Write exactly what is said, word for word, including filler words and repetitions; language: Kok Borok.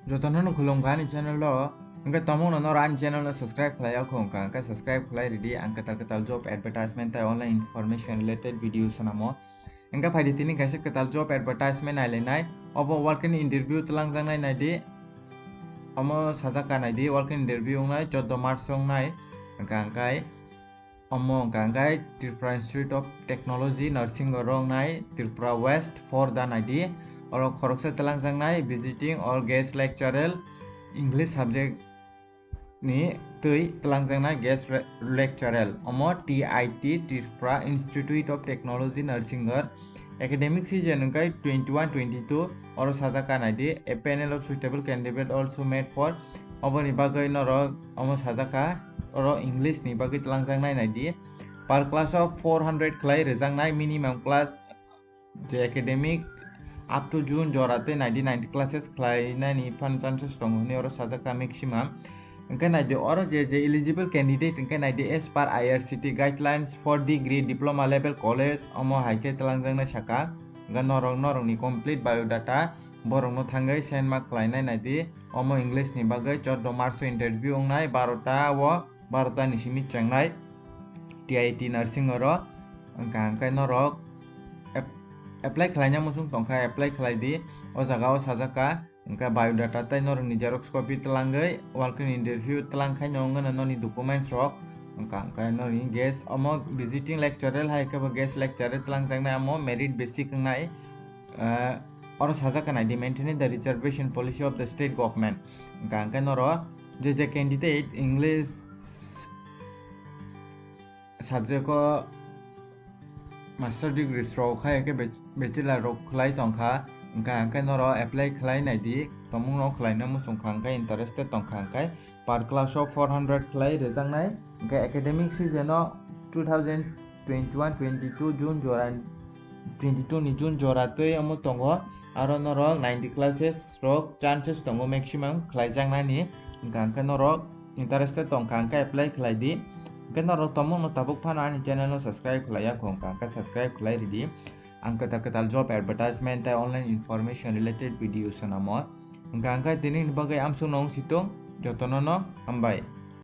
Jotono no khulumkha ani channel o. Hwnkhe tongmungno noro ani channel no subscribe khlai ya kho wngkha, hwnkhe subscribe khlai ridi, ang kwtal kwtal job advertisement tei online information related video swnamo. Hwnkhe phaidi tini kaisa kwtal job advertisement nailainai. Obo walk in interview twlangjaknai naidi. Omo sajak ka naidi, walk in interview wngnai, chordo March wngnai. Hwnkha hwnkhe omo hwnkha hwnkhe Tripura Institute of Technology, Nursing o wngnai, Tripura West four da naidi. Oro khoroksa twlangjaknai, visiting or guest lecturer, English subject ni twi twlangjaknai guest re-, lecturer. Omo T I T, Tripura Institute of Technology, Nursing o. Academic season hwnkhe twenty-one twenty-two, oro sajak ka naidi, a panel of suitable candidate also made for, oboni bagwi norok omo sajak ka, oro English ni bagwi twlangjaknai naidi. Per class of four hundred khlai rwjaknai, minimum class je academic up to June jora tei naidi ninety classes khlainani phan chances tongo hwnwi oro sajak ka maximum. Hwnkhe naidi oro je je eligible candidate hwnkhe naidi as per I R C T guidelines, four degree diploma level college omo hai khe twlangjaknai saka. Hwnkhe norok norokni complete biodata borokno thangwi send ma khlainai naidi. Omo English ni bagwi chordo March o interview wngnai, barota o, barota ni simi chengnai T I T Nursing oro. Hwnkha hwnkhe norok ap-, apply khlaina muchung tongkha, apply khlai di. O jaga o sajak ka, hwnkhe biodata tei norokni xerox copy twlangwi walk in interview twlang khaino wngwi noni documents rok. Hwnkha hwnkhe noni guest omo visiting lecturer hai khe bo guest lecturer twlangjaknai, omo merit basic wngnai. Ah, oro sajak ka naidi, maintaining the reservation policy of the state government. Hwnkha hwnkhe noro je je candidate English subject o master degree rok khai khe bach-, bachelor rok khlai tongkha, hwnkha hwnkhe noro apply khlai naidi, tongmung rok khlaina muchung kha hwnkhe interested tongkha hwnkhe per class o four hundred khlai rwjaknai, hwnkhe academic season o two thousand twenty-one twenty-two June jora, twenty-two ni June jora twi omo tongo, aro norok ninety classes rok chances tongo maximum khlaijaknani, hwnkha hwnkhe norok interested tongkha hwnkhe apply khlai di. Hwnkhe norok tongmungno tabuk phano ani channel no subscribe khlai ya kho, hwnkha hwnkhe subscribe khlai ridi. Ang kwtal kwtal job advertisement tei online information related video swnamo. Hwnkha hwnkhe tini ni bagwi amsukno wng situng, jotono no hambai.